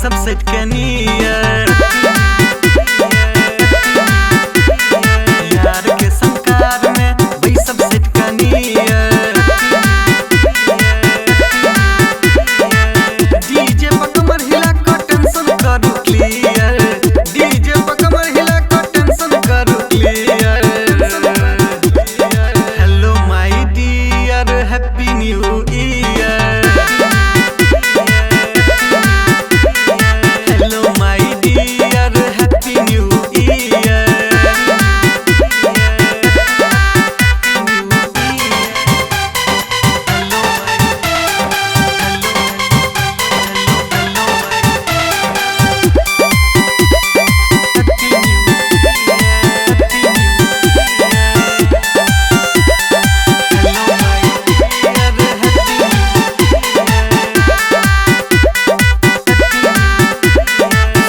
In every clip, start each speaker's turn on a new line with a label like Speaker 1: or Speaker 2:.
Speaker 1: बैसब सेट के नियर। यार के संकार में बैसब सेट के नियर। डीजे पर कमर हिला के टेंशन करू क्लियर। डीजे पर कमर हिला के टेंशन करू clear. Hello my dear happy new year. Hello my dear happy new year.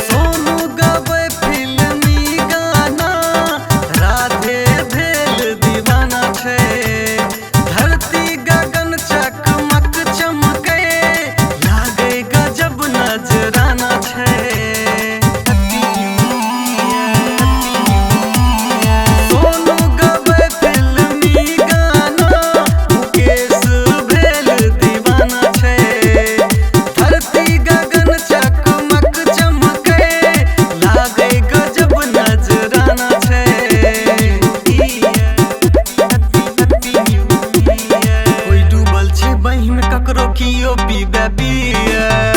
Speaker 1: Sonu गबै फिल्मी गाना, राधे भेल दीवाना छै। धरती गगन चकमक चमकै, लागै गजब नजराना छै। सोनू गबै फिल्मी गाना, मुकेश भेल दीवाना छै। धरती गगन चकमक चमकै, लागै गजब नजराना छै। कोई डूबल छै बहिन ककरो कियो पीबै बियर।